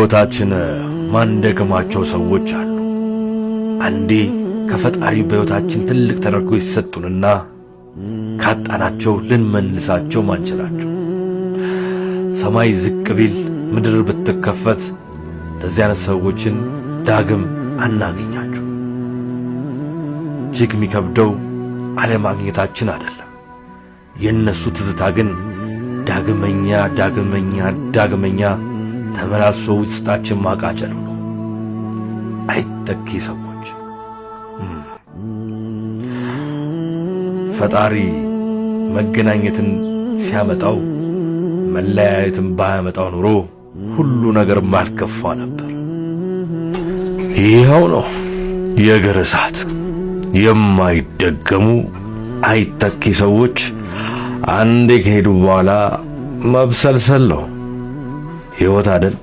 በሕይወታችን ማንደግማቸው ሰዎች አሉ። አንዴ ከፈጣሪ በሕይወታችን ትልቅ ተደርጎ ይሰጡንና ካጣናቸው ልንመልሳቸው ማንችላቸው። ሰማይ ዝቅ ቢል ምድር ብትከፈት ለዚህ አይነት ሰዎችን ዳግም አናገኛቸው። እጅግ የሚከብደው አለማግኘታችን አይደለም። የእነሱ ትዝታ ግን ዳግመኛ ዳግመኛ ዳግመኛ ተመላልሶ ውስጣችን ማቃጨሉ ነው። አይተኪ ሰዎች። ፈጣሪ መገናኘትን ሲያመጣው መለያየትን ባያመጣው ኖሮ ሁሉ ነገር ማልከፋ ነበር። ይኸው ነው የእግር እሳት። የማይደገሙ አይተኪ ሰዎች አንዴ ከሄዱ በኋላ መብሰልሰል ነው ሕይወት አደል?